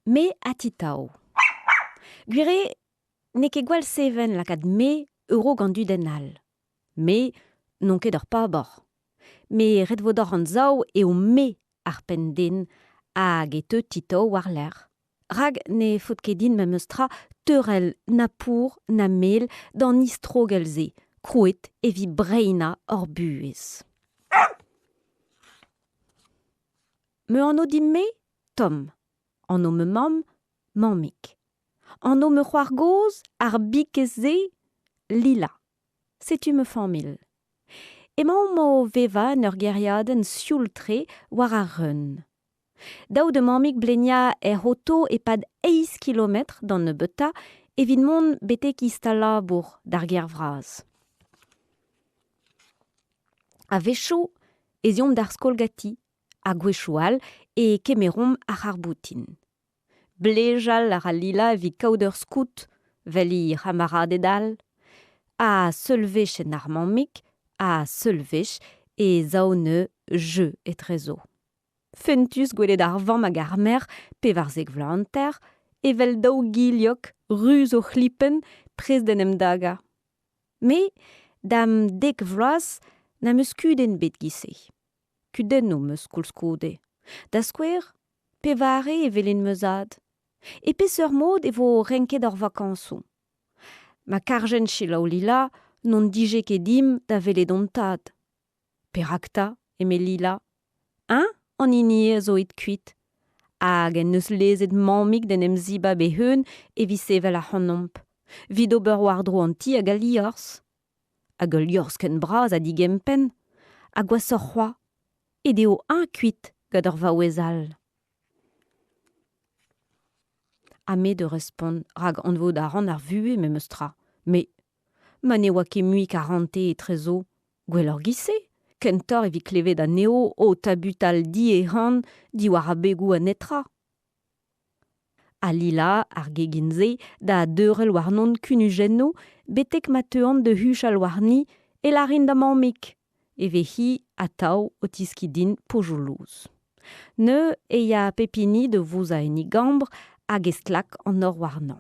Me ha Titao. Gwir eo n'eo ket gwall seven lakaat me a-raok an dudenn all. Me n'on ket ur pabor. Met ret 'vo deoc'h anzav eo me ar penn-den hag e teu Titao war-lerc'h. Rak ne faot ket din memes tra teurel na pour na mel d'an istrogell-se krouet evit breinañ hor buhez. Me anv din-me Tom. Anv ma mamm, mammig. Anv ma c'hoar-gozh, ar bikez-se, Lila. Setu ma familh. Emaomp o vevañ en ur gêriadenn sioul-tre war ar Reun. Dav da mammig bleniañ hec'h oto e-pad eizh kilometr d'an nebeutañ evit mont betek he stal-labour d'ar gêr vras. A-wechoù ez eomp d'ar skol ganti ha gwechoù all e kemeromp ar c'harr-boutin. Blejal a ra Lila evit kaout ur skout, 'vel he c'hamaraded all. Ha seul wech en ar mammig ha seul wech e sav neuze jeu etrezo. Fentus gwelet ar vamm hag ar merc'h 14 vloaz hanter, evel daou gilhog ruz o c'hlipenn prest d'en em dagañ. Me, da'm dek vloaz, n'am eus kudenn ebet giz-se. Kudennoù 'm eus koulskoude. Da skouer, pevare e welin ma zad? E peseurt mod e vo renket hor vakañsoù? Ma karjen selaou Lila, n'hon dije ket dimp da welet hon tad. Perak 'ta, eme Lila. Eñ an hini eo a zo aet kuit. Hag en deus lezet mammig d'en em zibab e-unan evit sevel ac'hanomp. 'Vit ober war-dro an ti hag al liorzh. Hag ul liorzh ken bras ha digempenn. Ha gwashoc'h c'hoazh, aet eo eñ kuit gant ur vaouez all. Ha me da respont rak anvout a ran ar vuhez memes tra. Me, ma ne oa ket mui karantez etrezo, gwelloc'h giz-se, kentoc'h evit klevet anezho o tabutal diehan diwar abegoù a netra. Ha Lila, ar gegin-se, da deurel warnon kunujennoù betek ma teuan da huchal warni e lârin da mammig e vez-hi atav o tiskiñ din pozioù lous. Neuze e ya pep hini da vozañ en e gambr hag e stlak an nor warnañ.